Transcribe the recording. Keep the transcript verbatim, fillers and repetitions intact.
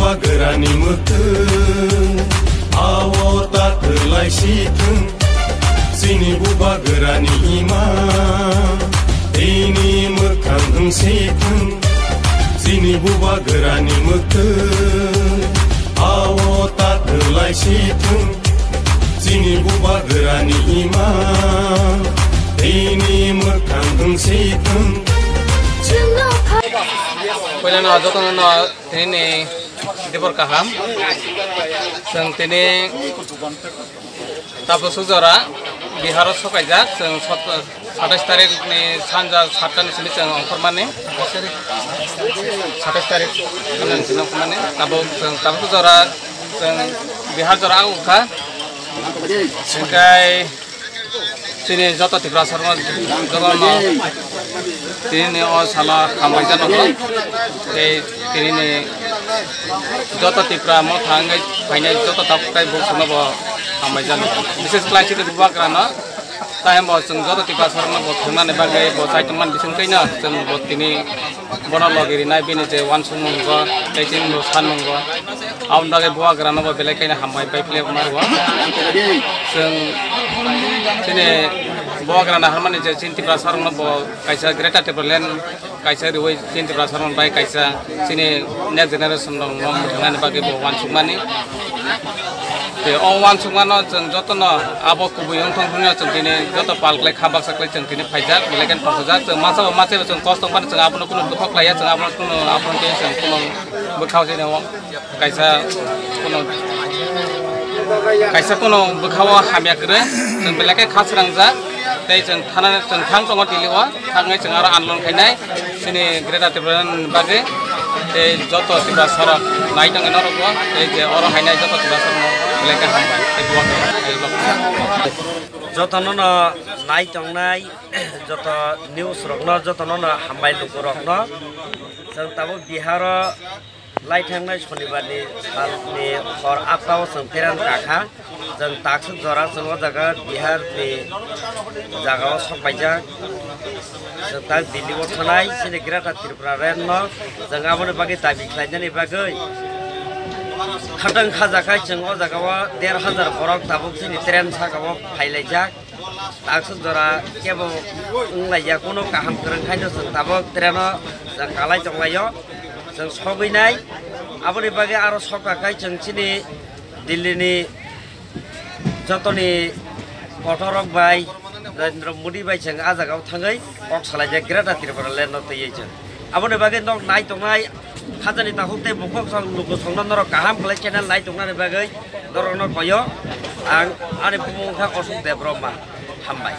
Bubagrani mwktwng, ao ta kwlai si thwng. Chini bubagrani ima, tini mwkhang wng si thwng. Chini bubagrani mwktwng, ao ta kwlai si thwng. Chini bubagrani ima, tini mwkhang wng si thwng. Puilano jotono no Tini dibor kaham. Chwng tini tabuk sujora Biharo sokaijak. Chwng sot-, satais tarik ni sanja satta ni simi chwng ongkhormani. Satais tarik ni simi ongkhormani. Tabuk chwng tabuk sujora chwng Bihar jora ang wngkha. Hingkai Chini joto Tiprasarokno jotono tini o salo hambai jano tei tini ni joto Tipra motha wngwi phainai joto tabuk tei buksukno bo hambai jano. Bises khlai chini bubagrano, tai bo chwng joto Tiprasarokno bo thwngnani bagwi bo chaitongmani bising twino chwng bo tini bono logi rinai bini je uansukmung go tei chini bo sanmung go. Aboni bagwi bubagrano bo belai kheno hambai bai phle ma rwo. Chwng chini bubagrano hamani je chini Tiprasarokno bo kaisa Greater Tipraland kaisa riwi chini Tiprasarok bai kaisa chini next generation rok no mwthangna bagwi bo uansukmani. Tei o uansukmano chwng jotono abo kubui wngthong hwnwi chwng tini joto pal khlai kha baksa khlai chwng tini phaijak, belai kheno tongthokjak. Chwng masa bo masa bo chwng kosto wngmani chwng abono kunu dukho khlaiya, chwng abono kunu abono tei chwng kunu bwkhao se kaisa kunu kaisa kunu bwkhao hamya kwrwi chwng belai khe kha srangjak. Tei chwng thana chwng thang tongo Delhi o, thangwi chwng aro andolon khainai chini Greater Tipraland bagwi. Tei joto Tiprasarok nai tongwi norokbo, tei je oro hainai joto Tiprasarokno belai khe hambai tei bubagrano. Jotono no nai tongnai, joto news rokno jotono no hambai lukurokno. Chwng tabuk Biharo lai thangnai Shonibar ni salni hor atta o chwng train kakha. Chwng takswk jora chwng o jaga Bihar ni jaga o sok paijak. Chwng tak Delhi o thanai chini Greater Tripura Rail no chwng aboni bagwi dabi khlainani bagwi khatang khajakhai chwng o jaga o der hajar borok tabuk chini train saka o phailaijak. Takswk jora kebo wnglaiya, kuno kaham kwrwng khaino chwng tabuk traino chwng kalai tonglaio, chwng sogwi nai. Aboni bagwi aro sokha khai chwng chini Delhi ni jotoni kothorrok bai, Narendra Modi bai chwng ah jagao thangwi kok salaijak Greater Tripura Land no twiwi chwng. Aboni bagwi nok nai tongnai khajani takhuk tei bukhuk song luku songno norok kaham khlai channel nai tongnani bagwi norokno koyo ang ani bumung wngkha Ashok Debbarma. Hambai.